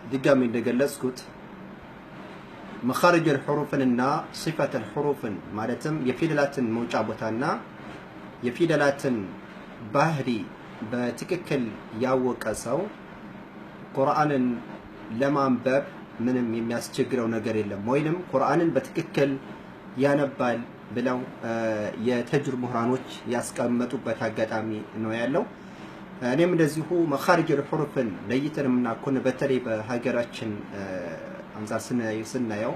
በድጋሚ እንደገለጽኩት መኻሪጀል ሑሩፍንና ሲፈተል ሑሩፍን፣ ማለትም የፊደላትን መውጫ ቦታና የፊደላትን ባህሪ በትክክል ያወቀ ሰው ቁርአንን ለማንበብ ምንም የሚያስቸግረው ነገር የለም፣ ወይንም ቁርአንን በትክክል ያነባል ብለው የተጅዊድ ምሁራኖች ያስቀመጡበት አጋጣሚ ነው ያለው። እኔም እንደዚሁ መኻሪጀል ሑሩፍን ለይተን የምናኮን፣ በተለይ በሀገራችን አንጻር ስናየው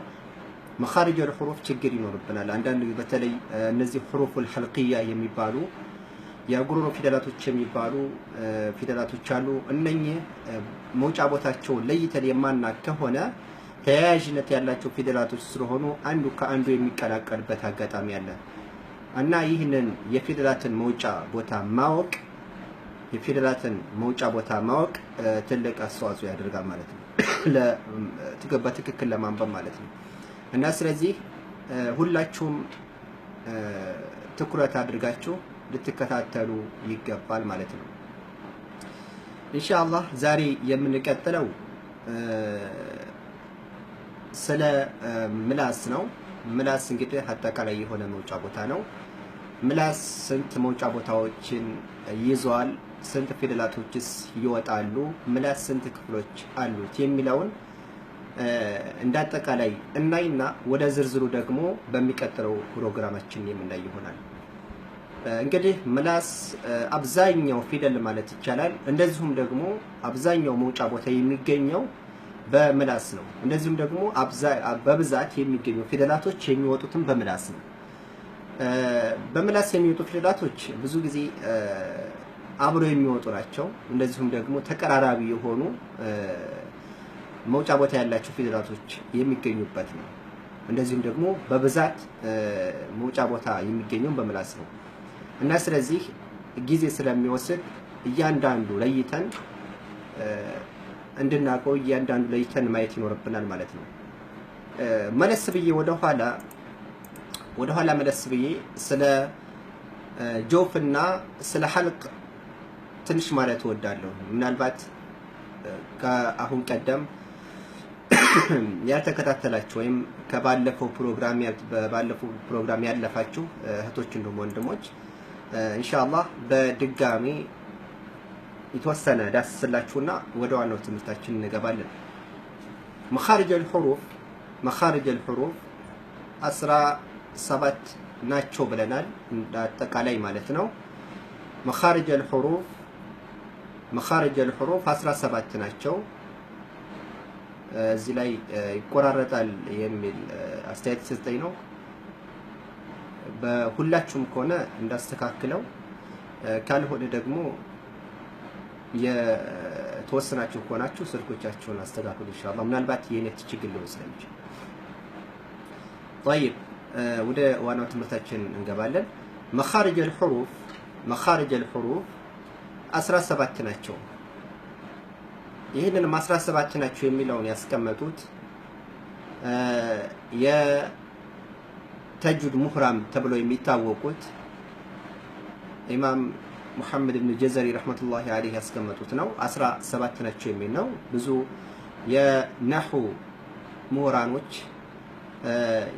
መኻሪጀል ሑሩፍ ችግር ይኖርብናል። አንዳንድ በተለይ እነዚህ ሑሩፉል ሐልቅያ የሚባሉ፣ የጉሮሮ ፊደላቶች የሚባሉ ፊደላቶች አሉ። እነኚህ መውጫ ቦታቸውን ለይተን የማናቅ ከሆነ ተያያዥነት ያላቸው ፊደላቶች ስለሆኑ አንዱ ከአንዱ የሚቀላቀልበት አጋጣሚ አለ። እና ይህንን የፊደላትን መውጫ ቦታ ማወቅ ትልቅ አስተዋጽኦ ያደርጋል ማለት ነው፣ በትክክል ለማንበብ ማለት ነው። እና ስለዚህ ሁላችሁም ትኩረት አድርጋችሁ ልትከታተሉ ይገባል ማለት ነው። ኢንሻአላህ ዛሬ የምንቀጥለው ስለ ምላስ ነው። ምላስ እንግዲህ አጠቃላይ የሆነ መውጫ ቦታ ነው። ምላስ ስንት መውጫ ቦታዎችን ይዟል? ስንት ፊደላቶችስ ይወጣሉ? ምላስ ስንት ክፍሎች አሉት? የሚለውን እንዳጠቃላይ እናይና ወደ ዝርዝሩ ደግሞ በሚቀጥለው ፕሮግራማችን የምናይ ይሆናል። እንግዲህ ምላስ አብዛኛው ፊደል ማለት ይቻላል፣ እንደዚሁም ደግሞ አብዛኛው መውጫ ቦታ የሚገኘው በምላስ ነው። እንደዚሁም ደግሞ በብዛት የሚገኙ ፊደላቶች የሚወጡትም በምላስ ነው። በምላስ የሚወጡ ፊደላቶች ብዙ ጊዜ አብረው የሚወጡ ናቸው። እንደዚሁም ደግሞ ተቀራራቢ የሆኑ መውጫ ቦታ ያላቸው ፊደላቶች የሚገኙበት ነው። እንደዚሁም ደግሞ በብዛት መውጫ ቦታ የሚገኘው በምላስ ነው። እና ስለዚህ ጊዜ ስለሚወስድ እያንዳንዱ ለይተን እንድናውቀው፣ እያንዳንዱ ለይተን ማየት ይኖርብናል ማለት ነው። መለስ ብዬ ወደኋላ መለስ ብዬ ስለ ጆፍና ስለ ሐልቅ ትንሽ ማለት እወዳለሁ። ምናልባት ከአሁን ቀደም ያልተከታተላችሁ ወይም ከባለፈው ፕሮግራም ባለፈው ፕሮግራም ያለፋችሁ እህቶች እንዲሁም ወንድሞች፣ ኢንሻአላህ በድጋሚ የተወሰነ ዳስስላችሁና ወደ ዋናው ትምህርታችን እንገባለን። መኻሪጀል ሑሩፍ 17 ናቸው ብለናል፣ እንደ አጠቃላይ ማለት ነው። መኻሪጀል ሑሩፍ 17 ናቸው። እዚህ ላይ ይቆራረጣል የሚል አስተያየት የተሰጠኝ ነው። በሁላችሁም ከሆነ እንዳስተካክለው፣ ካልሆነ ደግሞ የተወሰናችሁ ከሆናችሁ ስልኮቻችሁን አስተካክሉ ኢንሻአላህ። ምናልባት የ net ችግር ሊሆን ስለሚችል። طيب፣ ወደ ዋናው ትምህርታችን እንገባለን። መኻሪጀል ሑሩፍ 17 ናቸው። ይህንንም 17 ናቸው የሚለውን ያስቀመጡት የተጅዊድ ምሁራን ተብለው የሚታወቁት ኢማም ሙሐመድ ብን ጀዘሪ ረሕመቱላሂ ዐለይሂ ያስቀመጡት ነው። 17 ናቸው የሚል ነው። ብዙ የነሑ ምሁራኖች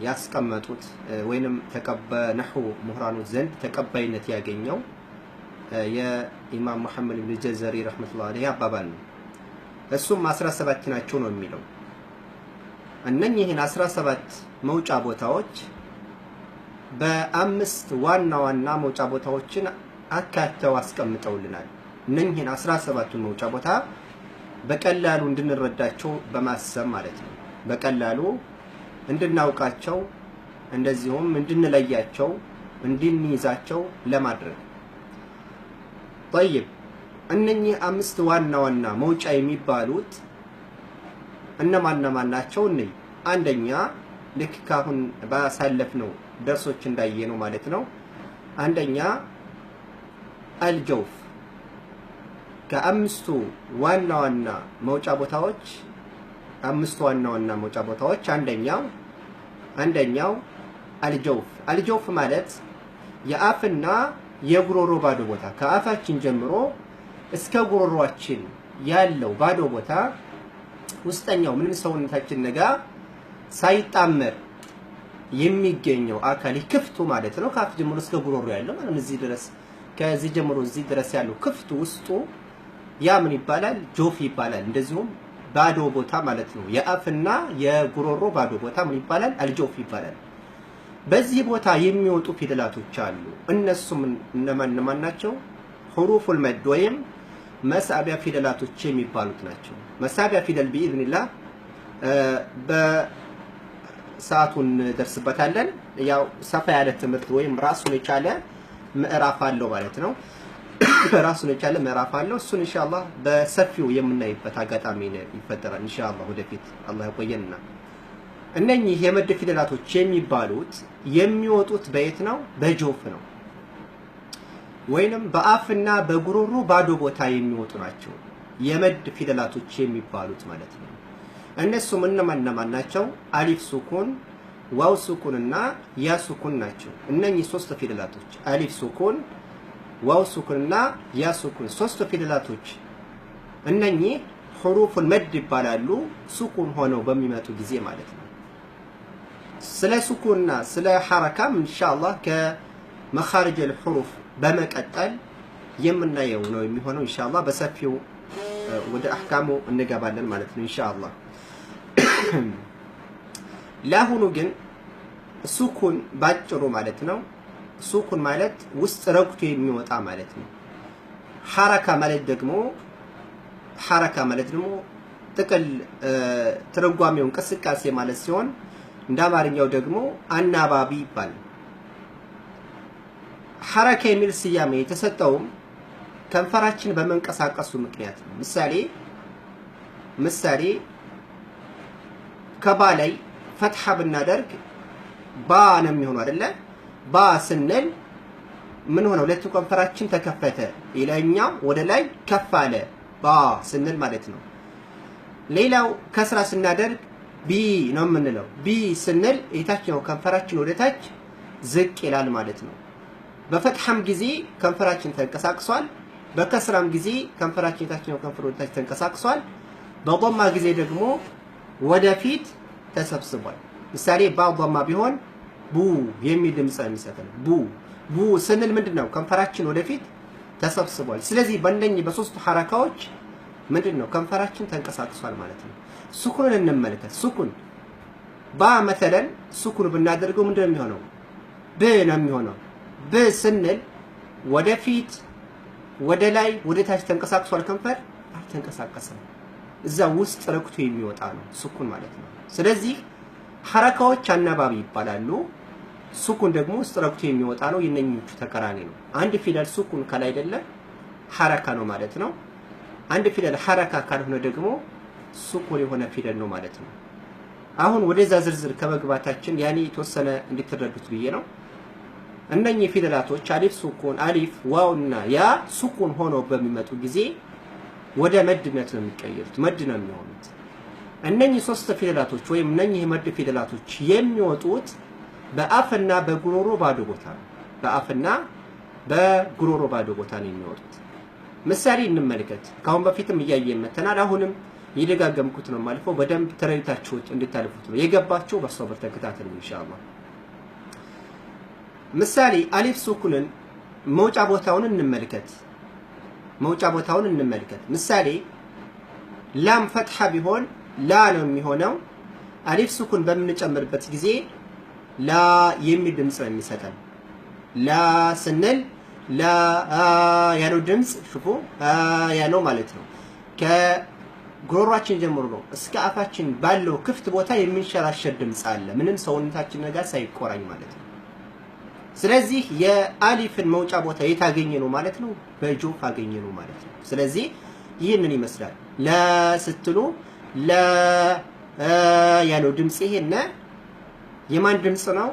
ያስቀመጡት ወይንም በነሑ ምሁራኖች ዘንድ ተቀባይነት ያገኘው የኢማም ሙሐመድ ብን ጀዘሪ ረሕመቱላሂ ዐለይሂ አባባል ነው። እሱም 17 ናቸው ነው የሚለው። እነኚህን 17 መውጫ ቦታዎች በአምስት ዋና ዋና መውጫ ቦታዎችን አካተው አስቀምጠውልናል። እነኚህን 17ቱን መውጫ ቦታ በቀላሉ እንድንረዳቸው በማሰብ ማለት ነው። በቀላሉ እንድናውቃቸው፣ እንደዚሁም እንድንለያቸው፣ እንድንይዛቸው ለማድረግ። طيب፣ እነኚህ አምስት ዋና ዋና መውጫ የሚባሉት እነማን እነማን ናቸው? እንይ። አንደኛ፣ ልክ ካሁን ባሳለፍነው ደርሶች እንዳየነው ማለት ነው። አንደኛ አልጀውፍ። ከአምስቱ ዋና ዋና መውጫ ቦታዎች፣ አምስቱ ዋና ዋና መውጫ ቦታዎች አንደኛው አልጀውፍ። አልጀውፍ ማለት የአፍና የጉሮሮ ባዶ ቦታ፣ ከአፋችን ጀምሮ እስከ ጉሮሯችን ያለው ባዶ ቦታ ውስጠኛው ምንም ሰውነታችን ጋር ሳይጣመር የሚገኘው አካል ክፍቱ ማለት ነው። ከአፍ ጀምሮ እስከ ጉሮሮ ያለው ማለት ነው። እዚህ ድረስ ከዚህ ጀምሮ እዚህ ድረስ ያለው ክፍቱ ውስጡ ያ ምን ይባላል? جوف ይባላል። እንደዚሁም ባዶ ቦታ ማለት ነው። የአፍና የጉሮሮ ባዶ ቦታ ምን ይባላል? الجوف ይባላል። በዚህ ቦታ የሚወጡ ፊደላቶች አሉ። እነሱም እነማን እነማን ናቸው? حروف المد ወይም መሳቢያ ፊደላቶች የሚባሉት ናቸው። መሳቢያ ፊደል بإذن الله በሰዓቱ እንደርስበታለን። ያው ሰፋ ያለ ትምህርት ወይም ራሱን የቻለ ምዕራፍ አለው ማለት ነው። ራሱን የቻለ ምዕራፍ አለው። እሱን ኢንሻአላህ በሰፊው የምናይበት አጋጣሚ ይፈጠራል ኢንሻአላህ ወደፊት አላህ ያቆየንና። እነኚህ የመድ ፊደላቶች የሚባሉት የሚወጡት በየት ነው? በ جوف ነው፣ ወይንም በአፍና በጉሮሮ ባዶ ቦታ የሚወጡ ናቸው። የመድ ፊደላቶች የሚባሉት ማለት ነው። እነሱም እነማን እነማን ናቸው? ألف سكون፣ واو سكون እና ياء سكون ናቸው። እነኚህ ሶስት ፊደላቶች ألف سكون፣ واو سكون እና ياء سكون ሶስት ፊደላቶች እነኚህ حروف المد ይባላሉ። سكون ሆነው በሚመጡ ጊዜ ማለት ነው። ስለ سكون ና ስለ حركة ም ኢንሻአላህ ከ مخارج الحروف በመቀጠል የምናየው ነው የሚሆነው። ኢንሻአላህ በሰፊው ወደ አህካሙ እንገባለን ማለት ነው ኢንሻአላህ። ለአሁኑ ግን سكون ባጭሩ ማለት ነው። سكون ማለት ውስጥ ረግቶ የሚወጣ ማለት ነው። حركة ማለት ደግሞ حركة ማለት ደግሞ ጥቅል ትርጓሜው እንቅስቃሴ ማለት ሲሆን እንደ አማርኛው ደግሞ አናባቢ ይባላል። حركة የሚል ስያሜ የተሰጠውም ከንፈራችን በመንቀሳቀሱ ምክንያት ነው። ምሳሌ ከባ ላይ ፈትሐ ብናደርግ ባ ነው የሚሆነው አይደለ? ባ ስንል ምን ሆነ? ሁለቱ ከንፈራችን ተከፈተ፣ የላይኛው ወደ ላይ ከፍ አለ፣ ባ ስንል ማለት ነው። ሌላው كسرة ስናደርግ ቢ ነው የምንለው። ቢ ስንል የታችኛው ከንፈራችን ወደ ታች ዝቅ ይላል ማለት ነው። በ فتحة ም ጊዜ ከንፈራችን ተንቀሳቅሷል። በ كسرة ም ጊዜ ከንፈራችን የታችኛው ከንፈር ወደ ታች ተንቀሳቅሷል። በ ضمة ጊዜ ደግሞ ወደፊት ተሰብስቧል። ምሳሌ با ضمة ቢሆን ቡ የሚል ድምፅ ነው የሚሰጠን። ቡ ቡ ስንል ምንድነው? ከንፈራችን ወደፊት ተሰብስቧል። ስለዚህ በእነኚህ በሶስቱ حركة ዎች ምንድነው? ከንፈራችን ተንቀሳቅሷል ማለት ነው። سكون ን እንመልከት። سكون با مثلا سكون ብናደርገው ምንድነው የሚሆነው? ብ ነው የሚሆነው። ብ ስንል ወደፊት ወደ ላይ ወደ ታች ተንቀሳቅሷል። ከንፈር አልተንቀሳቀሰም። እዛ ውስጥ ረግቶ የሚወጣ ነው سكون ማለት ነው። ስለዚህ حركة ዎች አናባቢ ይባላሉ። سكون ደግሞ ውስጥ ረግቶ የሚወጣ ነው። የነኞቹ ተቃራኒ ነው። አንድ ፊደል سكون ካል አይደለ حركة ነው ማለት ነው። አንድ ፊደል حركة ካልሆነ ደግሞ سكون የሆነ ፊደል ነው ማለት ነው። አሁን ወደዛ ዝርዝር ከመግባታችን ያኔ የተወሰነ እንድትረዱት ብዬ ነው። እነኚህ ፊደላቶች ألف سكون፣ ألف፣ واو እና ياء سكون ሆነው በሚመጡ ጊዜ ወደ مد ነት ነው የሚቀየሩት፣ مد ነው የሚሆኑት። እነኚህ ሶስት ፊደላቶች ወይም እነኚህ የ مد ፊደላቶች የሚወጡት በአፍና በጉሮሮ ባዶ ቦታ ነው። በአፍና በጉሮሮ ባዶ ቦታ ነው የሚወጡት። ምሳሌ እንመልከት። ካሁን በፊትም እያየን መተናል። አሁንም የደጋገምኩት ነው የማልፈው፣ በደንብ ተረድታችሁት እንድታልፉት ነው። የገባችሁ በ صبر ተከታተሉ ኢንሻአላህ። ምሳሌ ألف سكون ን መውጫ ቦታውን እንመልከት። መውጫ ቦታውን እንመልከት። ምሳሌ لام فتحة ቢሆን ላ ነው የሚሆነው። ألف سكون በምንጨምርበት ጊዜ ላ የሚል ድምጽ ነው የሚሰጠን። ላ ስንል ላ ያለው ድምጽ شوفوا ያለው ማለት ነው። ከጉሮሯችን ጀምሮ ነው እስከ አፋችን ባለው ክፍት ቦታ የሚንሸራሸር ድምጽ አለ፣ ምንም ሰውነታችን ጋር ሳይቆራኝ ማለት ነው። ስለዚህ የአሊፍን መውጫ ቦታ የት አገኘ ነው ማለት ነው? በ جوف አገኘ ነው ማለት ነው። ስለዚህ ይህንን ይመስላል። ላ ስትሉ ላ ያለው ድምጽ ይሄን የማን ድምጽ ነው?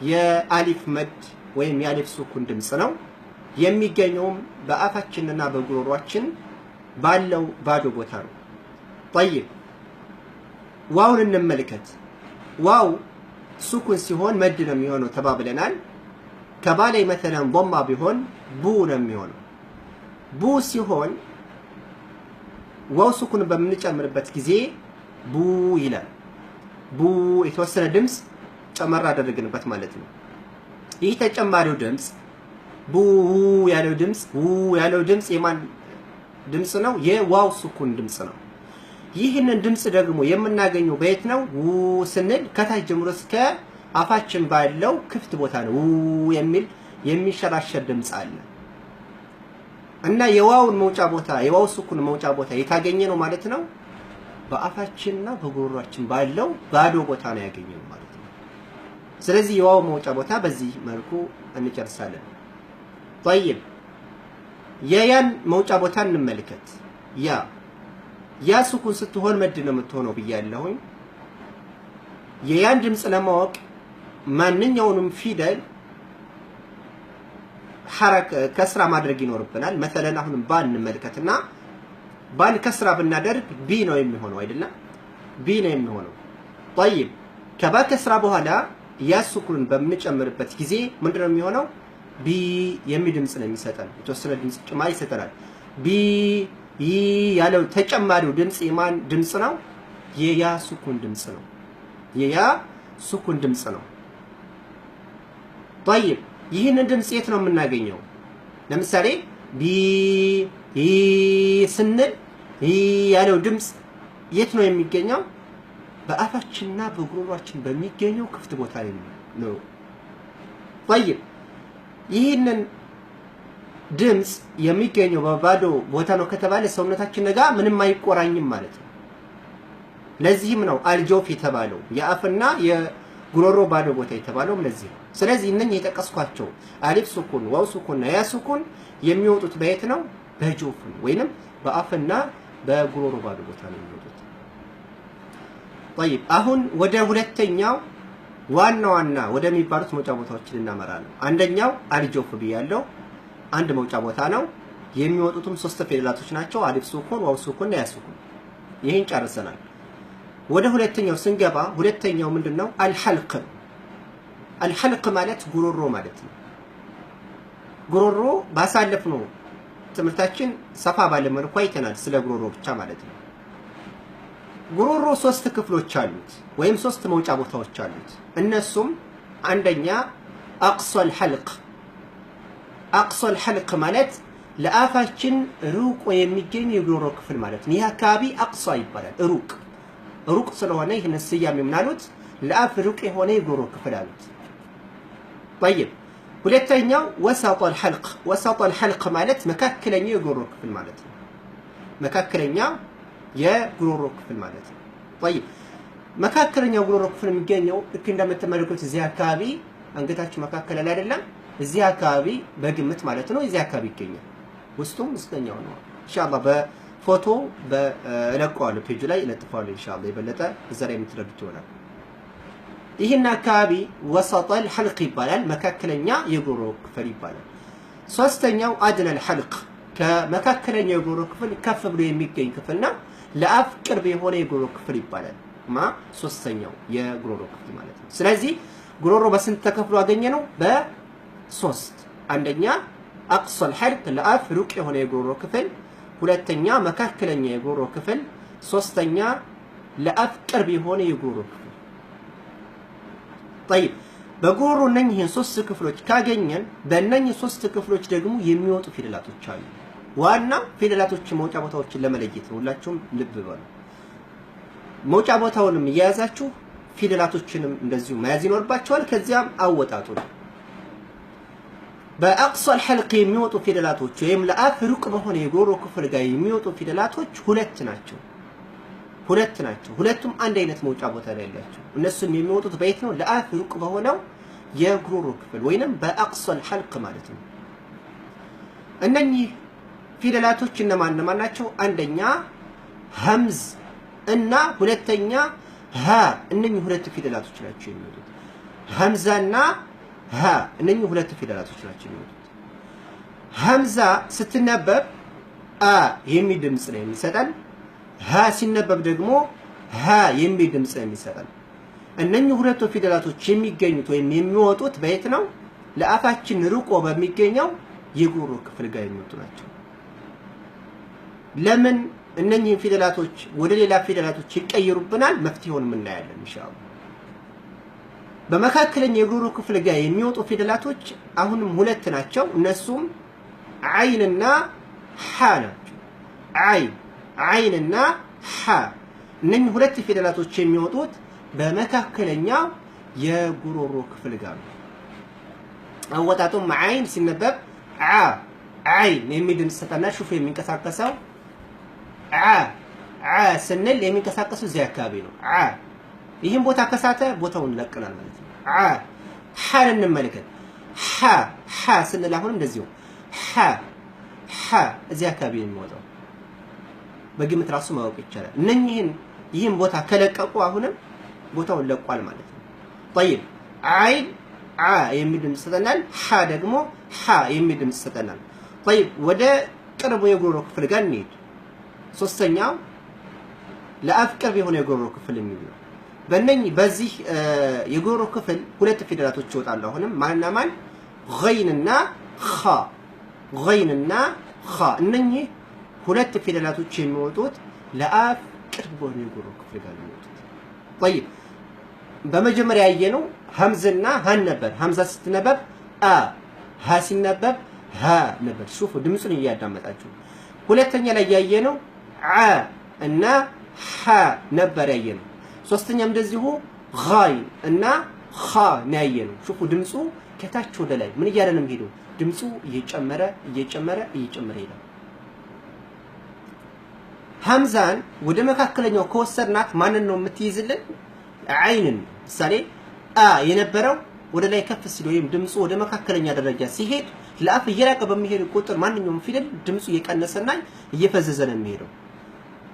የ ألف مد ወይም የ ألف سكون ድምጽ ነው። የሚገኘውም በአፋችንና በጉሮሯችን ባለው ባዶ ቦታ ነው። طيب واو ን እንመልከት። واو سكون ሲሆን مد ነው የሚሆነው ተባብለናል። ከባ ላይ مثلا ضمة ቢሆን ቡ ነው የሚሆነው። ቡ ሲሆን واو سكون በምንጨምርበት ጊዜ ቡ ይላል። ቡ የተወሰነ ድምፅ ጨመር አደረግንበት ማለት ነው። ይህ ተጨማሪው ድምፅ ቡ ያለው ድምፅ ው ያለው ድምፅ የማን ድምፅ ነው? የዋው ሱኩን ድምፅ ነው። ይህንን ድምፅ ደግሞ የምናገኘው በየት ነው? ው ስንል ከታች ጀምሮ እስከ አፋችን ባለው ክፍት ቦታ ነው ው የሚል የሚሸራሸር ድምፅ አለ እና የዋውን መውጫ ቦታ የዋው ሱኩን መውጫ ቦታ የታገኘ ነው ማለት ነው። በአፋችንና በጉሮሯችን ባለው ባዶ ቦታ ነው ያገኘነው ማለት ነው። ስለዚህ የዋው መውጫ ቦታ በዚህ መልኩ እንጨርሳለን። ጠይብ የያን መውጫ ቦታ እንመልከት። ያ ሱኩን ስትሆን መድ ነው የምትሆነው ብያለሁኝ። የያን ድምፅ ለማወቅ ማንኛውንም ፊደል ሐረከ ከስራ ማድረግ ይኖርብናል። መተለን አሁንም ባን እንመልከትና ባን ከስራ ብናደርግ ቢ ነው የሚሆነው አይደለም? ቢ ነው የሚሆነው። ጠይብ ከባ ከስራ በኋላ ያ ሱኩንን በምንጨምርበት ጊዜ ምንድነው የሚሆነው? ቢ የሚል ድምፅ ነው የሚሰጠን። የተወሰነ ድምፅ ጭማሪ ይሰጠናል። ቢ ይ ያለው ተጨማሪው ድምፅ የማን ድምፅ ነው? የያ ሱኩን ድምፅ ነው። የያ ሱኩን ድምፅ ነው። ጠይብ ይህንን ድምፅ የት ነው የምናገኘው? ለምሳሌ ቢ ይ ስንል ይ ያለው ድምፅ የት ነው የሚገኘው? በአፋችንና በጉሮሯችን በሚገኘው ክፍት ቦታ ላይ ነው። ጠይብ ይህንን ድምፅ የሚገኘው በባዶ ቦታ ነው ከተባለ ሰውነታችን ጋር ምንም አይቆራኝም ማለት ነው። ለዚህም ነው አልጆፍ የተባለው የአፍና የጉሮሮ ባዶ ቦታ የተባለው ለዚህ ነው። ስለዚህ እነኚህ የጠቀስኳቸው አሊፍ ሱኩን፣ ዋው ሱኩን እና ያ ሱኩን የሚወጡት በየት ነው? በጆፍ ነው ወይንም በአፍና በጉሮሮ ባዶ ቦታ ነው የሚወጡት። ጠይብ አሁን ወደ ሁለተኛው ዋና ዋና ወደሚባሉት መውጫ ቦታዎች ልናመራ ነው። አንደኛው አልጆፍ ብያለው፣ አንድ መውጫ ቦታ ነው። የሚወጡትም ሶስት ፊደላቶች ናቸው፣ አሊፍ ሱኩን፣ ዋው ሱኩን እና ያ ሱኩን። ይህን ጨርሰናል። ወደ ሁለተኛው ስንገባ ሁለተኛው ምንድነው? አልሐልቅ። አልሐልቅ ማለት ጉሮሮ ማለት ነው። ጉሮሮ ባሳለፍነው ትምህርታችን ሰፋ ባለ መልኩ አይተናል፣ ስለ ጉሮሮ ብቻ ማለት ነው። ጉሮሮ ሶስት ክፍሎች አሉት ወይም ሶስት መውጫ ቦታዎች አሉት። እነሱም አንደኛ አቅሶል ሐልቅ። አቅሶል ሐልቅ ማለት ለአፋችን ሩቅ የሚገኝ የጉሮሮ ክፍል ማለት ነው። ይህ አካባቢ አቅሷ ይባላል። ሩቅ ሩቅ ስለሆነ ይህን ስያሜ ምን አሉት? ለአፍ ሩቅ የሆነ የጉሮሮ ክፍል አሉት። ጠይብ ሁለተኛው ወሰጠል ሐልቅ። ወሰጠል ሐልቅ ማለት መካከለኛው የጉሮሮ ክፍል ማለት ነው። መካከለኛ የጉሮሮ ክፍል ማለት ነው። ጠይብ መካከለኛው ጉሮሮ ክፍል የሚገኘው ልክ እንደምትመለከቱት እዚህ አካባቢ አንገታችሁ መካከል ላይ አይደለም፣ እዚህ አካባቢ በግምት ማለት ነው። እዚህ አካባቢ ይገኛል። ውስጡም ውስጠኛው ነው። ኢንሻአላህ በፎቶ እለቀዋለሁ፣ ፔጁ ላይ እለጥፈዋለሁ። ኢንሻአላህ የበለጠ እዛ ላይ የምትረዱት ይሆናል። ይህን አካባቢ ወሰጠል ሐልቅ ይባላል። መካከለኛ የጉሮሮ ክፍል ይባላል። ሶስተኛው አድነል ሐልቅ ከመካከለኛው የጉሮሮ ክፍል ከፍ ብሎ የሚገኝ ክፍል ነው። ለአፍ ቅርብ የሆነ የጉሮሮ ክፍል ይባላል። ሶስተኛው የጉሮሮ ክፍል ማለት ነው። ስለዚህ ጉሮሮ በስንት ተከፍሎ አገኘ ነው? በሶስት። አንደኛ አቅሶል ሐልቅ ለአፍ ሩቅ የሆነ የጉሮሮ ክፍል፣ ሁለተኛ መካከለኛ የጉሮሮ ክፍል፣ ሶስተኛ ለአፍ ቅርብ የሆነ የጉሮሮ ክፍል። ጠይብ በጉሮሮ እነኚህን ሶስት ክፍሎች ካገኘን በእነኚህ ሶስት ክፍሎች ደግሞ የሚወጡ ፊደላቶች አሉ። ዋና ፊደላቶች መውጫ ቦታዎችን ለመለየት ነው። ሁላችሁም ልብ በሉ። መውጫ ቦታውንም እየያዛችሁ ፊደላቶችንም እንደዚሁ መያዝ ይኖርባቸዋል። ከዚያም አወጣጡ ነው። በአቅሷል ሐልቅ የሚወጡ ፊደላቶች ወይም ለአፍ ሩቅ በሆነ የጉሮሮ ክፍል ጋር የሚወጡ ፊደላቶች ሁለት ናቸው። ሁለት ናቸው። ሁለቱም አንድ አይነት መውጫ ቦታ ላይ ያላቸው። እነሱም የሚወጡት በየት ነው? ለአፍ ሩቅ በሆነው የጉሮሮ ክፍል ወይንም በአቅሷል ሐልቅ ማለት ነው። እነኚህ ፊደላቶች እነማን እነማን ናቸው? አንደኛ ሀምዝ እና ሁለተኛ ሀ። እነኚህ ሁለት ፊደላቶች ናቸው የሚወጡት። ሀምዛና ሀ እነኚህ ሁለት ፊደላቶች ናቸው የሚወጡት። ሀምዛ ስትነበብ አ የሚል ድምፅ ነው የሚሰጠን። ሀ ሲነበብ ደግሞ ሀ የሚል ድምፅ ነው የሚሰጠን። እነኚህ ሁለቱ ፊደላቶች የሚገኙት ወይም የሚወጡት በየት ነው? ለአፋችን ርቆ በሚገኘው የጉሮሮ ክፍል ጋር የሚወጡ ናቸው። ለምን እነኚህን ፊደላቶች ወደ ሌላ ፊደላቶች ይቀየሩብናል? መፍትሄውን እናያለን ኢንሻአላህ። በመካከለኛ የጉሮሮ ክፍል ጋር የሚወጡ ፊደላቶች አሁንም ሁለት ናቸው። እነሱም ዓይንና ሐ ናቸው። ዓይንና ሐ እነኚህ ሁለት ፊደላቶች የሚወጡት በመካከለኛው የጉሮሮ ክፍል ጋር ነው። አወጣጡም ዓይን ሲነበብ ዓ ዓይን የሚል ድምፅ ሰጠና፣ ሹፍ የሚንቀሳቀሰው ዓ ዓ ስንል የሚንቀሳቀሰው እዚህ አካባቢ ነው። ዓ ይህም ቦታ ከሳተ ቦታውን ለቀናል ማለት ነው። ዓ ሐን እንመልከት። ሐ ሐ ስንል አሁንም እንደዚሁ ሐ ሐ እዚህ አካባቢ ነው የሚወጣው። በግምት ራሱ ማወቅ ይቻላል። እነኚህን ይህን ቦታ ከለቀቁ አሁንም ቦታውን ለቋል ማለት ነው። ጠይብ ዓይን ዓ የሚል ድምፅ ሰጠናል። ሐ ደግሞ ሐ የሚል ድምፅ ሰጠናል። ጠይብ ወደ ቅርቡ የጉሮሮ ክፍል ጋር እንሂድ። ሶስተኛው ለአፍ ቅርብ የሆነ የጉሮሮ ክፍል የሚል ነው። በእነኚህ በዚህ የጉሮሮ ክፍል ሁለት ፊደላቶች ይወጣሉ። አሁንም ማንና ማን? ገይንና ኻ። ገይንና ኻ እነኚህ ሁለት ፊደላቶች የሚወጡት ለአፍ ቅርብ በሆነ የጉሮሮ ክፍል ጋር የሚወጡት። ጠይብ በመጀመሪያ ያየነው ሀምዝና ሀን ነበር። ሀምዛ ስትነበብ አ፣ ሀ ሲነበብ ሀ ነበር። ሹፉ ድምፁን እያዳመጣችሁ። ሁለተኛ ላይ ያየነው ዓ እና ሐ ነበር ያየነው። ሶስተኛም እንደዚሁ ጋይን እና ኻ ነው ያየነው። ሹፉ ድምፁ ከታች ወደ ላይ ምን እያለ ነው የሚሄደው? ድምፁ እየጨመረ እየጨመረ እየጨመረ ይሄዳል። ሀምዛን ወደ መካከለኛው ከወሰድናት ማንን ነው የምትይዝልን? ዓይንን። ምሳሌ አ የነበረው ወደ ላይ ከፍ ሲል ወይም ድምፁ ወደ መካከለኛ ደረጃ ሲሄድ ለአፍ እየራቀ በሚሄድ ቁጥር ማንኛውም ፊደል ድምፁ እየቀነሰና እየፈዘዘ ነው የሚሄደው።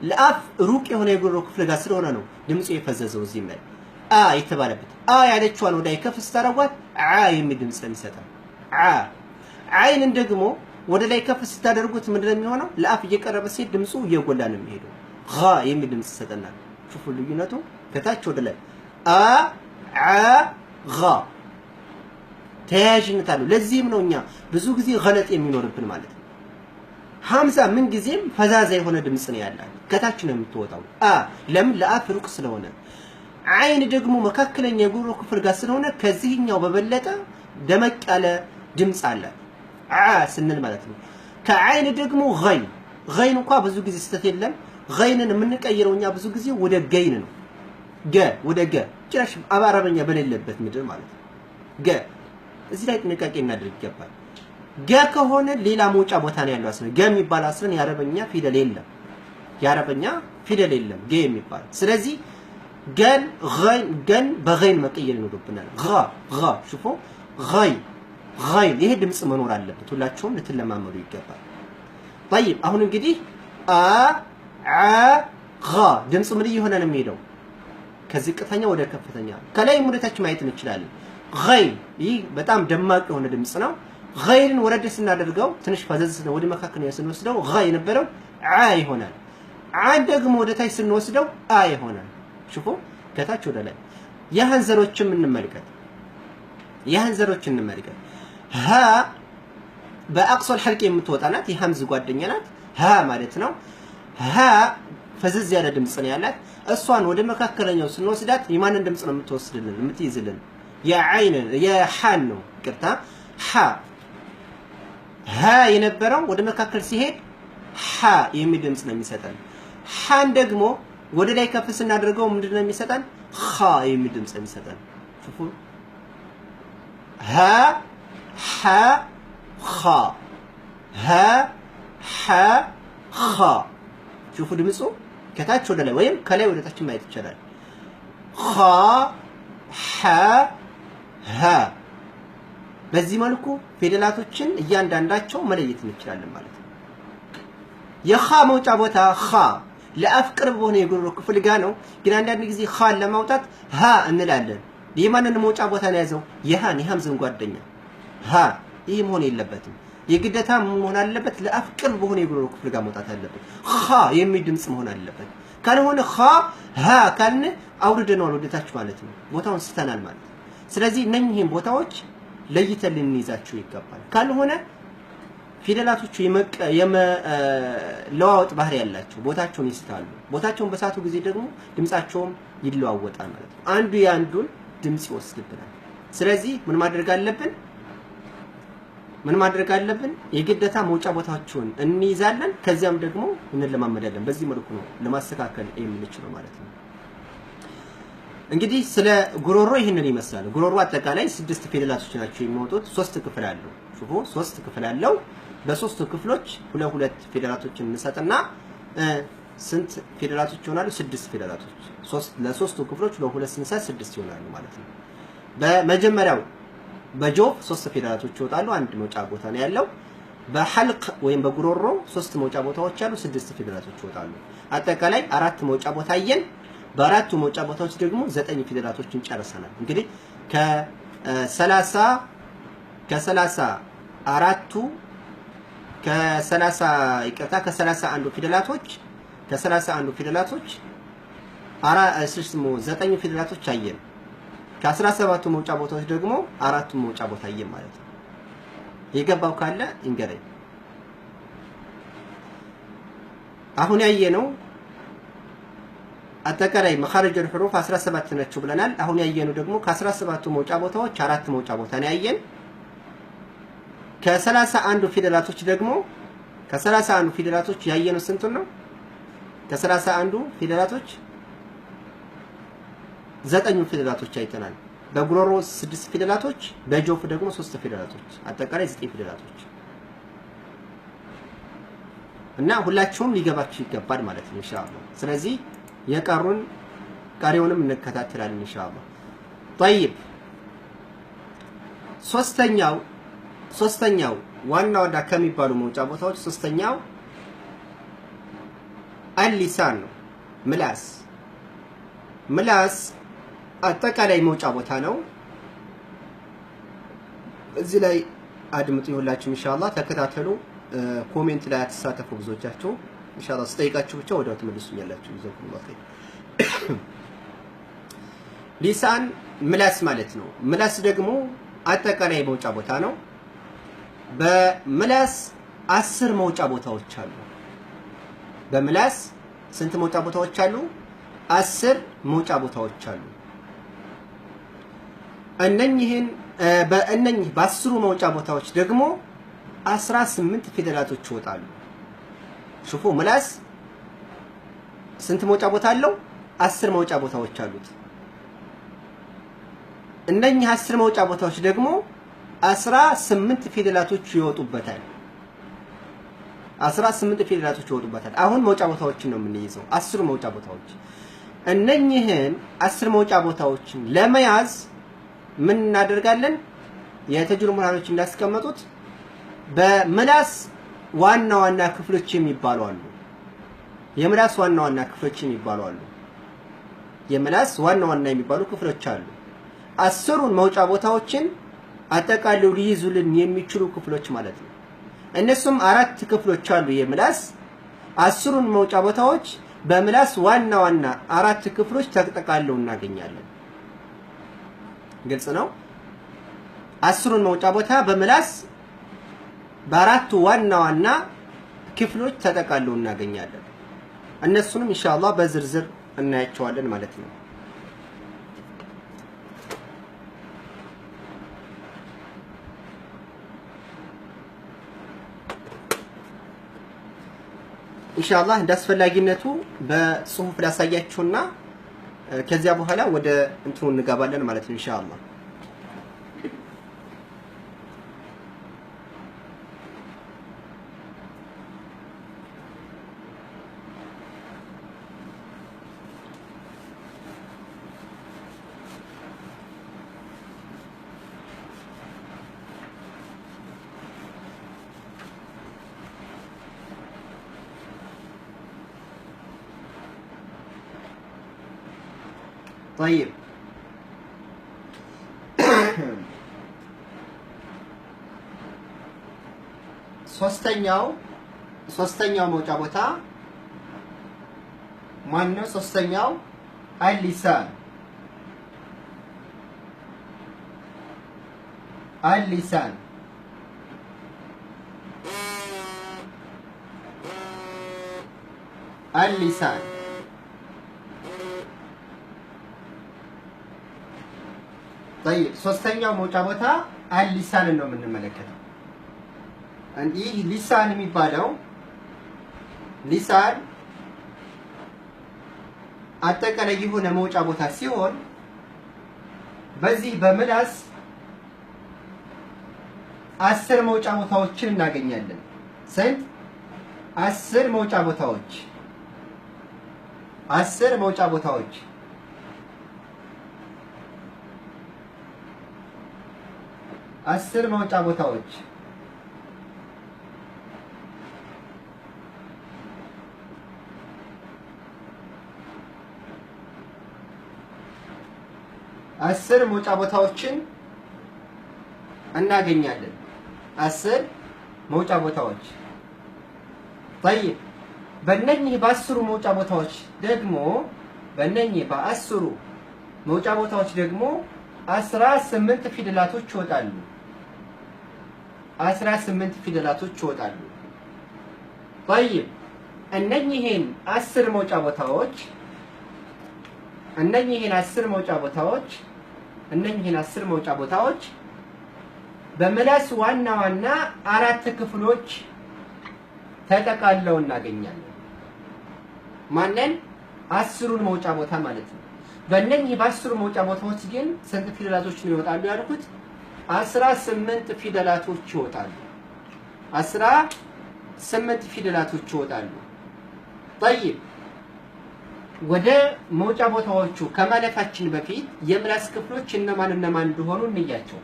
ለአፍ ሩቅ የሆነ የጉሮሮ ክፍል ጋር ስለሆነ ነው ድምፁ የፈዘዘው። እዚህም ላይ አ የተባለበት አ ያለችዋን ወደ ላይ ከፍ ስታደርጓት ዓ የሚል ድምፅ ነው የሚሰጠው። ዓ ዓይንን ደግሞ ወደ ላይ ከፍ ስታደርጉት ምንድነው የሚሆነው? ለአፍ እየቀረበ ሲሄድ ድምፁ እየጎላ ነው የሚሄደው። ጋ የሚል ድምፅ ይሰጠናል። ሹፉ ልዩነቱ ከታች ወደ ላይ አ ዓ ጋ ተያያዥነት አለው። ለዚህም ነው እኛ ብዙ ጊዜ ገለጥ የሚኖርብን ማለት ነው። ሀምዛ ምን ጊዜም ፈዛዛ የሆነ ድምፅ ነው ያላት፣ ከታች ነው የምትወጣው። አ ለምን? ለአፍ ሩቅ ስለሆነ። ዓይን ደግሞ መካከለኛ የጉሮሮ ክፍል ጋር ስለሆነ ከዚህኛው በበለጠ ደመቅ ያለ ድምፅ አላት ዓ ስንል ማለት ነው። ከዓይን ደግሞ ገይን ገይን እንኳ ብዙ ጊዜ ስህተት የለም። ገይንን የምንቀይረው እኛ ብዙ ጊዜ ወደ ገይን ነው። ገ ወደ ገ ጭራሽ አረበኛ በሌለበት ምድር ማለት ነው። ገ እዚህ ላይ ጥንቃቄ እናድርግ ይገባል። ገ ከሆነ ሌላ መውጫ ቦታ ነው ያለው። አስለን ገ የሚባል አስለን የአረበኛ ፊደል የለም። የአረበኛ ፊደል የለም ገ የሚባል። ስለዚህ ገን ገይን ገን በገይን መቀየር ይኖርብናል። ጋ ጋ ሽፎ ገይ ገይን ይሄ ድምጽ መኖር አለበት። ሁላችሁም ልትለማመዱ ይገባል። ጠይብ አሁን እንግዲህ አ ዓ ጋ ድምፁ ምን እየሆነ ነው የሚሄደው? ከዝቅተኛ ወደ ከፍተኛ ከላይም ወደ ታች ማየት እንችላለን። ገይን ይህ በጣም ደማቅ የሆነ ድምጽ ነው። ገይንን ወረድ ስናደርገው ትንሽ ፈዘዝ ወደ መካከለኛ ስንወስደው ጋ የነበረው ዓ ይሆናል። ዓ ደግሞ ወደ ታች ስንወስደው አ ይሆናል። ሽፎ ከታች ወደ ላይ። የሀን ዘሮችም እንመልከት። የሀን ዘሮች እንመልከት። ሀ በአቅሶል ሐልቅ የምትወጣ ናት። የሀምዝ ጓደኛ ናት። ሀ ማለት ነው። ሀ ፈዘዝ ያለ ድምጽ ነው ያላት። እሷን ወደ መካከለኛው ስንወስዳት የማንን ድምጽ ነው የምትወስድልን የምትይዝልን? የዓይንን የሐን ነው። ይቅርታ ሐ ሀ የነበረው ወደ መካከል ሲሄድ ሐ የሚል ድምጽ ነው የሚሰጠን። ሐን ደግሞ ወደ ላይ ከፍ ስናደርገው ምንድን ነው የሚሰጠን? ኻ የሚል ድምጽ ነው የሚሰጠን። ሹፉ ሀ ሐ ኻ ሀ ሐ ኻ ሹፉ ድምፁ ከታች ወደ ላይ ወይም ከላይ ወደ ታች ማየት ይቻላል። ኻ ሐ ሀ በዚህ መልኩ ፊደላቶችን እያንዳንዳቸው መለየት እንችላለን ማለት ነው። የኻ መውጫ ቦታ ኻ ለአፍ ቅርብ በሆነ የጉሮሮ ክፍል ጋር ነው። ግን አንዳንድ ጊዜ ኻን ለማውጣት ሀ እንላለን። የማንን መውጫ ቦታ ነው የያዘው? የሃን የሀምዝን ጓደኛ ሀ። ይህ መሆን የለበትም። የግዴታ መሆን አለበት ለአፍ ቅርብ በሆነ የጉሮሮ ክፍል ጋር መውጣት አለበት። ኻ የሚል ድምጽ መሆን አለበት። ካልሆነ ኻ ሀ ካልን አውርደነዋል ወደታች ማለት ነው። ቦታውን ስተናል ማለት ነው። ስለዚህ እነኚህን ቦታዎች ለይተን ልንይዛቸው ይገባል። ካልሆነ ፊደላቶቹ የመለዋወጥ ባህሪ ያላቸው ቦታቸውን ይስታሉ። ቦታቸውን በሳቱ ጊዜ ደግሞ ድምጻቸውም ይለዋወጣል ማለት ነው። አንዱ የአንዱን ድምጽ ይወስድብናል። ስለዚህ ምን ማድረግ አለብን? ምን ማድረግ አለብን? የግዴታ መውጫ ቦታቸውን እንይዛለን፣ ከዚያም ደግሞ እንለማመዳለን። በዚህ መልኩ ነው ለማስተካከል የምንችለው ማለት ነው። እንግዲህ ስለ ጉሮሮ ይህንን ይመስላል። ጉሮሮ አጠቃላይ 6 ፊደላቶች ናቸው የሚወጡት። 3 ክፍል አለው። ሹፉ 3 ክፍል አለው። በሶስቱ ክፍሎች ሁለት ሁለት ፊደላቶችን እንሰጥና ስንት ፊደላቶች ይሆናሉ? 6 ፊደላቶች። ለሶስቱ ክፍሎች ለሁለት ስንሰጥ 6 ይሆናሉ ማለት ነው። በመጀመሪያው በጆፍ 3 ፊደላቶች ይወጣሉ። አንድ መውጫ ቦታ ነው ያለው። በሐልቅ ወይም በጉሮሮ 3 መውጫ ቦታዎች አሉ። 6 ፊደላቶች ይወጣሉ። አጠቃላይ 4 መውጫ ቦታ አየን። በአራቱ መውጫ ቦታዎች ደግሞ 9 ፊደላቶችን ጨርሰናል። እንግዲህ ከ34ቱ ከ30 ይቅርታ ከ31 ፊደላቶች ከ31 ፊደላቶች 9 ፊደላቶች አየን። ከ17ቱ መውጫ ቦታዎች ደግሞ 4ቱ መውጫ ቦታ አየን ማለት ነው። የገባው ካለ እንገረኝ። አሁን ያየነው አጠቃላይ መኻሪጅ الحروف 17 ናቸው ብለናል። አሁን ያየነው ደግሞ ከ17ቱ መውጫ ቦታዎች 4 መውጫ ቦታ ነው ያየን። ከ31 ፊደላቶች ደግሞ ከ31 ፊደላቶች ያየነው ስንቱን ነው? ከ31 ፊደላቶች 9 ፊደላቶች አይተናል። በጉሮሮ 6 ፊደላቶች፣ በጆፍ ደግሞ 3 ፊደላቶች፣ አጠቃላይ 9 ፊደላቶች እና ሁላችሁም ሊገባችሁ ይገባል ማለት ነው ኢንሻአላህ። ስለዚህ የቀሩን ቀሪውንም እንከታተላለን ኢንሻአላህ። طيب ሶስተኛው ዋና ዋና ከሚባሉ መውጫ ቦታዎች ሶስተኛው አልሊሳን ነው። ምላስ ምላስ አጠቃላይ መውጫ ቦታ ነው። እዚህ ላይ አድምጡ ይሁላችሁ ኢንሻአላህ፣ ተከታተሉ። comment ላይ አትሳተፉ ብዙዎቻችሁ ኢንሻአላህ። ስጠይቃችሁ ብቻ ወዲያው ትመልሱኛላችሁ። جزاكم الله خير። لسان ምላስ ማለት ነው። ምላስ ደግሞ አጠቃላይ መውጫ ቦታ ነው። በምላስ 10 መውጫ ቦታዎች አሉ። በምላስ ስንት መውጫ ቦታዎች አሉ? 10 መውጫ ቦታዎች አሉ። እነኚህን በእነኚህ በአስሩ መውጫ ቦታዎች ደግሞ 18 ፊደላቶች ይወጣሉ። ሹፉ ምላስ ስንት መውጫ ቦታ አለው? 10 መውጫ ቦታዎች አሉት። እነኚህ 10 መውጫ ቦታዎች ደግሞ 18 ፊደላቶች ይወጡበታል። 18 ፊደላቶች ይወጡበታል። አሁን መውጫ ቦታዎችን ነው የምንይዘው፣ 10 መውጫ ቦታዎች። እነኚህን 10 መውጫ ቦታዎችን ለመያዝ ምን እናደርጋለን? የተጅዊድ ምሁራኖች እንዳስቀመጡት በምላስ ዋና ዋና ክፍሎች የሚባሉ አሉ። የምላስ ዋና ዋና ክፍሎች የሚባሉ አሉ። የምላስ ዋና ዋና የሚባሉ ክፍሎች አሉ። 10ሩን መውጫ ቦታዎችን አጠቃለው ሊይዙልን የሚችሉ ክፍሎች ማለት ነው። እነሱም 4 ክፍሎች አሉ። የምላስ 10ሩን መውጫ ቦታዎች በምላስ ዋና ዋና 4 ክፍሎች ተጠቃለው እናገኛለን። ግልጽ ነው። 10ሩን መውጫ ቦታ በምላስ በአራቱ ዋና ዋና ክፍሎች ተጠቃለው እናገኛለን። እነሱንም ኢንሻአላህ በዝርዝር እናያቸዋለን ማለት ነው። ኢንሻአላህ እንዳስፈላጊነቱ በጽሁፍ ላሳያችሁና ከዚያ በኋላ ወደ እንትኑ እንገባለን ማለት ነው ኢንሻአላህ። طيب ሶስተኛው መውጫ ቦታ ማነው? ሶስተኛው አልሊሳን አልሊሳን አልሊሳን። ጠይብ ሶስተኛው መውጫ ቦታ አልሊሳንን ነው የምንመለከተው። ይህ ሊሳን የሚባለው ሊሳን አጠቃላይ የሆነ መውጫ ቦታ ሲሆን በዚህ በምላስ 10 መውጫ ቦታዎችን እናገኛለን። ስንት? 10 መውጫ ቦታዎች። 10 መውጫ ቦታዎች። 10 መውጫ ቦታዎች። 10 መውጫ ቦታዎችን እናገኛለን። 10 መውጫ ቦታዎች። طيب በእነኚህ በ10 መውጫ ቦታዎች ደግሞ በእነኚህ በ10 መውጫ ቦታዎች ደግሞ 18 ፊደላቶች ይወጣሉ። 18 ፊደላቶች ይወጣሉ። طيب እነኚህን 10 መውጫ ቦታዎች እነኚህን 10 መውጫ ቦታዎች እነኚህን 10 መውጫ ቦታዎች በምላስ ዋና ዋና 4 ክፍሎች ተጠቃለው እናገኛለን። ማንን? 10ሩን መውጫ ቦታ ማለት ነው። በእነኚህ በ10 መውጫ ቦታዎች ግን ስንት ፊደላቶች ነው ይወጣሉ ያልኩት? 18 ፊደላቶች ይወጣሉ። 18 ፊደላቶች ይወጣሉ። طيب ወደ መውጫ ቦታዎቹ ከማለፋችን በፊት የምላስ ክፍሎች እነማን እነማን እንደሆኑ እንያቸው።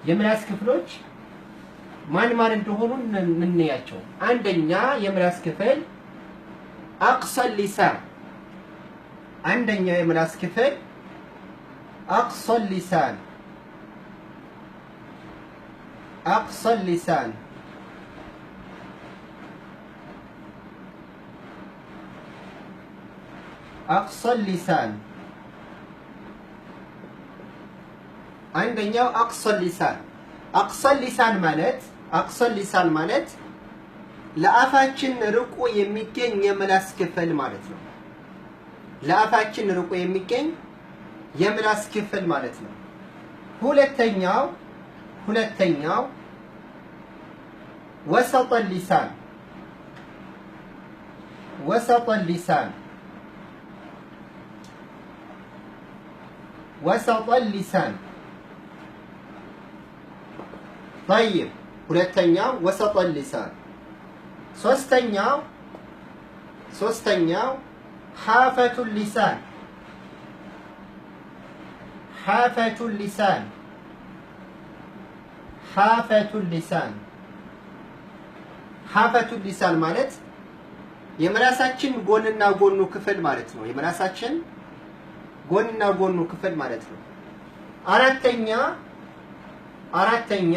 የምላስ ክፍሎች ማን ማን እንደሆኑ እንያቸው። አንደኛ የምላስ ክፍል አቅሰ ሊሳን። አንደኛ የምላስ ክፍል አቅሰ ሊሳን። አቅሰ ሊሳን። አቅሰ ሊሳን። አንደኛው አቅሰ ሊሳን። አቅሰ ሊሳን ማለት አቅሰ ሊሳን ማለት ለአፋችን ርቆ የሚገኝ የምላስ ክፍል ማለት ነው። ለአፋችን ርቆ የሚገኝ የምላስ ክፍል ማለት ነው። ሁለተኛው ወሰጠ ሊሳን። ወሰጠ ሊሳን። ወሰጠ ሊሳን። طيب ሁለተኛው ወሰጠ ሊሳን። ሶስተኛው ሐፈቱ ሊሳን። ሐፈቱ ሊሳን። ሐፈቱ ሊሳን። ሐፈቱ ሊሳን ማለት የምላሳችን ጎንና ጎኑ ክፍል ማለት ነው። የምላሳችን ጎንና ጎኑ ክፍል ማለት ነው። አራተኛ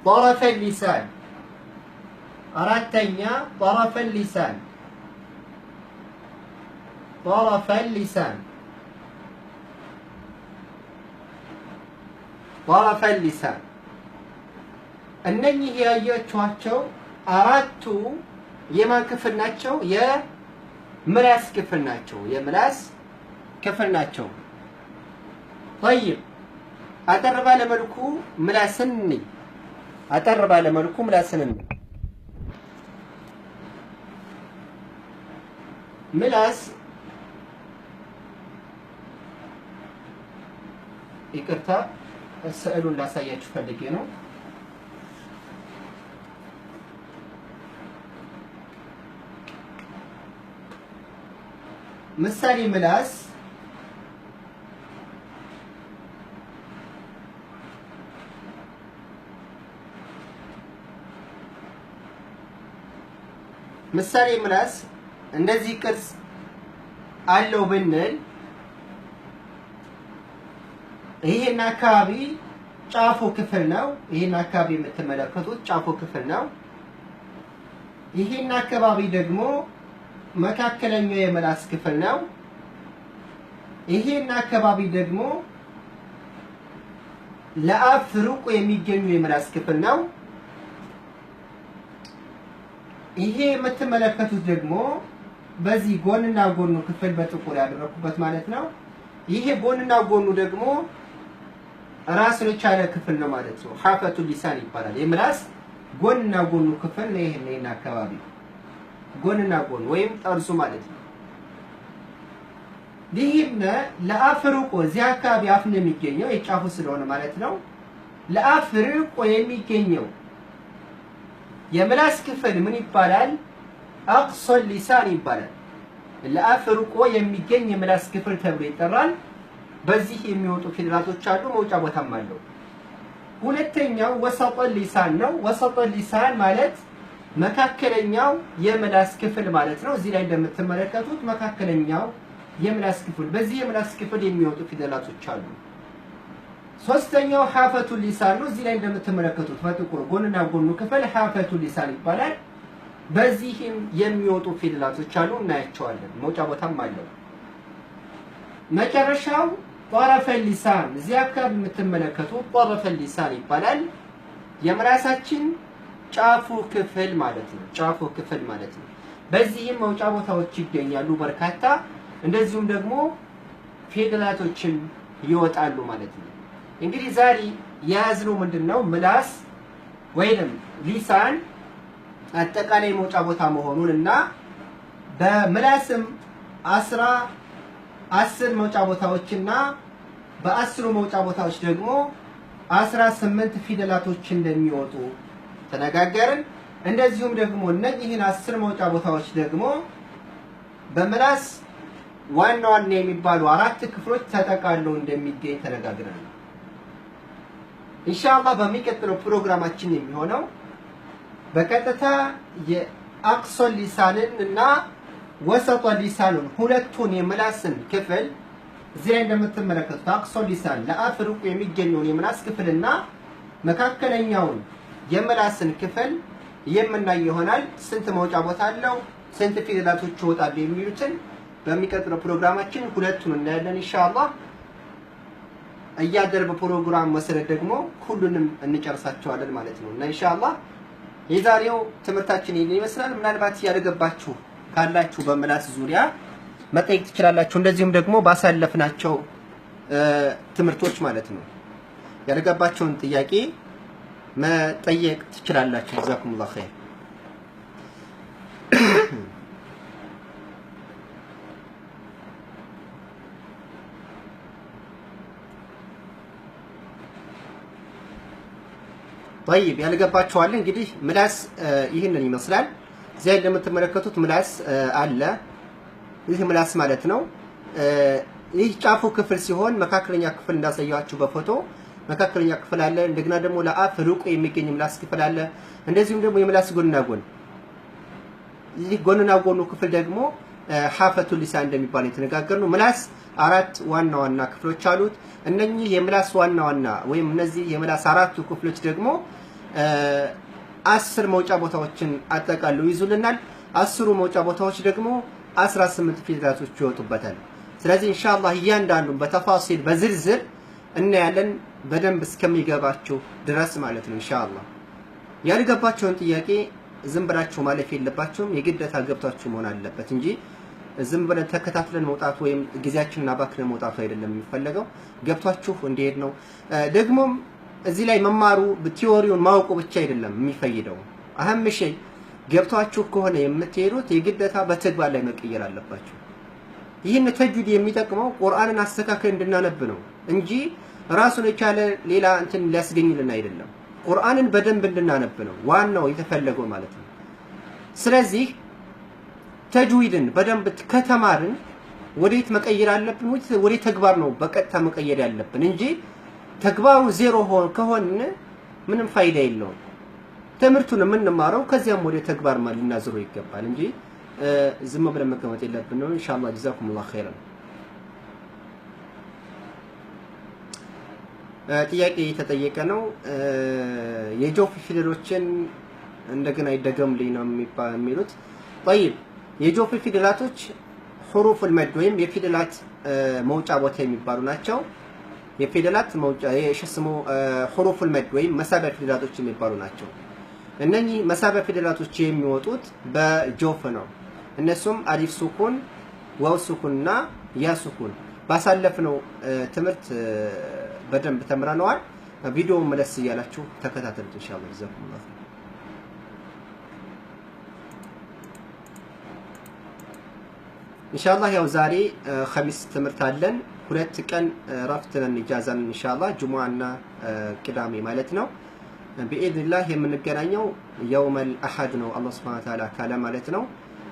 ጠረፈ ሊሳን። አራተኛ ጠረፈ ሊሳን። ጠረፈ ሊሳን። ጠረፈ ሊሳን። እነኚህ ያያችኋቸው አራቱ የማን ክፍል ናቸው? የምላስ ክፍል ናቸው። የምላስ ክፍል ናቸው። طيب አጠር ባለ መልኩ ምላስን እንይ። አጠር ባለ መልኩ ምላስን እንይ። ምላስ ይቅርታ ስዕሉን ላሳያችሁ ፈልጌ ነው። ምሳሌ ምላስ ምሳሌ ምላስ እንደዚህ ቅርጽ አለው ብንል ይሄን አካባቢ ጫፉ ክፍል ነው። ይሄን አካባቢ የምትመለከቱት ጫፉ ክፍል ነው። ይሄን አካባቢ ደግሞ መካከለኛው የምላስ ክፍል ነው። ይሄን አካባቢ ደግሞ ለአፍ ሩቅ የሚገኙ የምላስ ክፍል ነው። ይሄ የምትመለከቱት ደግሞ በዚህ ጎንና ጎኑ ክፍል በጥቁር ያደረኩበት ማለት ነው። ይሄ ጎንና ጎኑ ደግሞ ራሱን የቻለ ክፍል ነው ማለት ነው። حافة اللسان ይባላል። የምላስ ጎንና ጎኑ ክፍል ነው። ይሄን አካባቢ ጎንና ጎን ወይም ጠርዙ ማለት ነው። ይህም ለአፍ ርቆ እዚህ አካባቢ አፍ ነው የሚገኘው የጫፉ ስለሆነ ማለት ነው። ለአፍ ርቆ የሚገኘው የምላስ ክፍል ምን ይባላል? أقصى اللسان ይባላል። ለአፍ ርቆ የሚገኝ የምላስ ክፍል ተብሎ ይጠራል። በዚህ የሚወጡ ፊደላቶች አሉ፣ መውጫ ቦታም አለው። ሁለተኛው وسط اللسان ነው። وسط اللسان ማለት መካከለኛው የምላስ ክፍል ማለት ነው። እዚህ ላይ እንደምትመለከቱት መካከለኛው የምላስ ክፍል፣ በዚህ የምላስ ክፍል የሚወጡ ፊደላቶች አሉ። ሶስተኛው حافة اللسان ነው። እዚህ ላይ እንደምትመለከቱት በጥቁር ጎንና ጎኑ ክፍል حافة اللسان ይባላል። በዚህም የሚወጡ ፊደላቶች አሉ፣ እናያቸዋለን። መውጫ ቦታም አለው። መጨረሻው طرف اللسان፣ እዚህ አካባቢ የምትመለከቱት طرف اللسان ይባላል። የምላሳችን ጫፉ ክፍል ማለት ነው። ጫፉ ክፍል ማለት ነው። በዚህም መውጫ ቦታዎች ይገኛሉ በርካታ፣ እንደዚሁም ደግሞ ፊደላቶችን ይወጣሉ ማለት ነው። እንግዲህ ዛሬ የያዝነው ምንድነው? ምላስ ወይንም ሊሳን አጠቃላይ መውጫ ቦታ መሆኑን እና በምላስም 10 መውጫ ቦታዎችና በ10 መውጫ ቦታዎች ደግሞ 18 ፊደላቶች እንደሚወጡ ተነጋገርን። እንደዚሁም ደግሞ እነዚህን 10 መውጫ ቦታዎች ደግሞ በምላስ ዋና ዋና የሚባሉ አራት ክፍሎች ተጠቃለው እንደሚገኝ ተነጋግረናል። ኢንሻአላህ በሚቀጥለው ፕሮግራማችን የሚሆነው በቀጥታ የአቅሶ ሊሳንን እና ወሰጠ ሊሳኑን ሁለቱን የምላስን ክፍል እዚህ ላይ እንደምትመለከቱት አቅሶ ሊሳን ለአፍ ርቆ የሚገኘውን የምላስ ክፍልና መካከለኛውን የምላስን ክፍል የምናይ ይሆናል። ስንት መውጫ ቦታ አለው፣ ስንት ፊደላቶች ይወጣሉ የሚሉትን በሚቀጥለው ፕሮግራማችን ሁለቱን እናያለን ኢንሻአላህ። እያደረ በፕሮግራም መሰረት ደግሞ ሁሉንም እንጨርሳቸዋለን ማለት ነው። እና ኢንሻአላህ የዛሬው ትምህርታችን ይሄን ይመስላል። ምናልባት ያልገባችሁ ካላችሁ በምላስ ዙሪያ መጠየቅ ትችላላችሁ። እንደዚሁም ደግሞ ባሳለፍናቸው ትምህርቶች ማለት ነው ያልገባቸውን ጥያቄ መጠየቅ ትችላላችሁ። ጀዛኩሙላሁ ኸይር። طيب ያልገባችኋል እንግዲህ ምላስ ይህንን ይመስላል። እዚያ እንደምትመለከቱት ምላስ አለ። ይህ ምላስ ማለት ነው። ይህ ጫፉ ክፍል ሲሆን መካከለኛ ክፍል እንዳሳያችሁ በፎቶ መካከለኛ ክፍል አለ። እንደገና ደግሞ ለአፍ ርቆ የሚገኝ ምላስ ክፍል አለ። እንደዚሁም ደግሞ የምላስ ጎንና ጎን ይህ ጎንና ጎኑ ክፍል ደግሞ حافة اللسان እንደሚባል የተነጋገርነው። ምላስ አራት ዋና ዋና ክፍሎች አሉት። እነኚህ የምላስ ዋና ዋና ወይም እነዚህ የምላስ አራቱ ክፍሎች ደግሞ 10 መውጫ ቦታዎችን አጠቃለው ይዙልናል። 10ሩ መውጫ ቦታዎች ደግሞ 18 ፊደላቶች ይወጡበታል። ስለዚህ ኢንሻአላህ እያንዳንዱን በተፋሲል በዝርዝር እናያለን በደንብ እስከሚገባችሁ ድረስ ማለት ነው። ኢንሻአላህ ያልገባቸውን ጥያቄ ዝም ብላችሁ ማለፍ የለባችሁም። የግዴታ ገብታችሁ መሆን አለበት እንጂ ዝም ብለን ተከታትለን መውጣት ወይም ጊዜያችንን አባክነን መውጣቱ አይደለም የሚፈለገው። ገብታችሁ እንዲሄድ ነው። ደግሞም እዚህ ላይ መማሩ ቲዮሪውን ማወቁ ብቻ አይደለም የሚፈይደው። አህም ሸይ ገብታችሁ ከሆነ የምትሄዱት የግዴታ በተግባር ላይ መቀየር አለባችሁ። ይህን ተጅዊድ የሚጠቅመው ቁርአንን አስተካክለን እንድናነብ ነው እንጂ ራሱን የቻለ ሌላ እንትን ሊያስገኝልን አይደለም። ቁርአንን በደንብ እንድናነብ ነው ዋናው የተፈለገው ማለት ነው። ስለዚህ ተጅዊድን በደንብ ከተማርን ወዴት መቀየር አለብን? ወደ ተግባር ነው በቀጥታ መቀየር ያለብን እንጂ ተግባሩ ዜሮ ከሆነ ምንም ፋይዳ የለውም። ትምህርቱን የምንማረው ከዚያም ወደ ተግባር ልናዝረው ይገባል እንጂ ዝም ብለን መቀመጥ የለብንም። ኢንሻአላህ ጀዛኩሙላሁ ኸይረን። ጥያቄ የተጠየቀ ነው። የጆፍ ፊደሎችን እንደገና ይደገምልኝ ነው የሚሉት። طيب የጆፍ ፊደላቶች حروف المد ወይም የፊደላት መውጫ ቦታ የሚባሉ ናቸው። የፊደላት መውጫ የሽስሙ حروف المد ወይም መሳቢያ ፊደላቶች የሚባሉ ናቸው። እነኚህ መሳቢያ ፊደላቶች የሚወጡት በ جوف ነው። እነሱም ألف سكون፣ واو سكون እና ياء سكون ባሳለፍነው ትምህርት በደንብ ተምረነዋል። ቪዲዮውን መለስ እያላችሁ ተከታተሉት إن شاء الله። جزاكم الله خير። إن شاء الله ያው ዛሬ خميس ትምህርት አለን። 2 ቀን እረፍት ነን፣ إجازة ነን إن شاء الله፣ ጁሙዓና ቅዳሜ ማለት ነው። بإذن الله የምንገናኘው يوم الأحد ነው፣ አላህ سبحانه وتعالى ካለ ማለት ነው።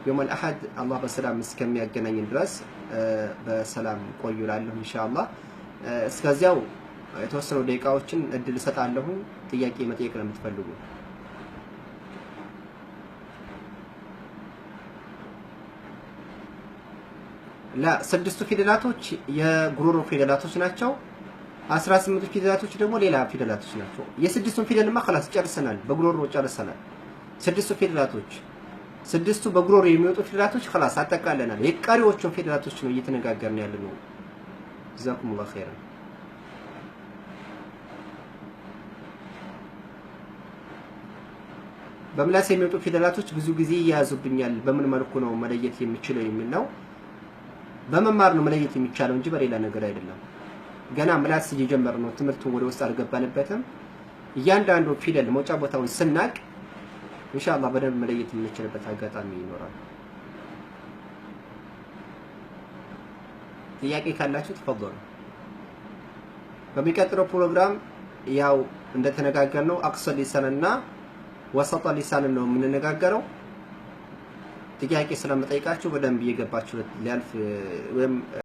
يوم الأحد አላህ በሰላም እስከሚያገናኝን ድረስ በሰላም ቆዩ እላለሁ إن شاء الله። እስከዚያው የተወሰኑ ደቂቃዎችን እድል እሰጣለሁ፣ ጥያቄ መጠየቅ ነው የምትፈልጉ። ላ 6ቱ ፊደላቶች የጉሮሮ ፊደላቶች ናቸው። 18ቱ ፊደላቶች ደግሞ ሌላ ፊደላቶች ናቸው። የስድስቱን ፊደልማ خلاص ጨርሰናል፣ በጉሮሮ ጨርሰናል። 6ቱ ፊደላቶች 6ቱ በጉሮሮ የሚወጡ ፊደላቶች خلاص አጠቃለናል። የቀሪዎቹን ፊደላቶች ነው እየተነጋገርን ያለነው። جزاكم الله خيرا። በምላስ የሚወጡ ፊደላቶች ብዙ ጊዜ ይያዙብኛል። በምን መልኩ ነው መለየት የሚችለው የሚል ነው። በመማር ነው መለየት የሚቻለው እንጂ በሌላ ነገር አይደለም። ገና ምላስ እየጀመርን ነው፣ ትምህርቱን ወደ ውስጥ አልገባንበትም። እያንዳንዱ ፊደል መውጫ ቦታውን ስናቅ إن شاء الله በደንብ መለየት የምንችልበት አጋጣሚ ይኖራል። ጥያቄ ካላችሁ تفضلوا። በሚቀጥለው ፕሮግራም ያው እንደተነጋገርነው أقصى اللسان ና وسط اللسان ነው የምንነጋገረው። ጥያቄ ስለምጠይቃችሁ በደንብ እየገባችሁ ሊያልፍ ወይም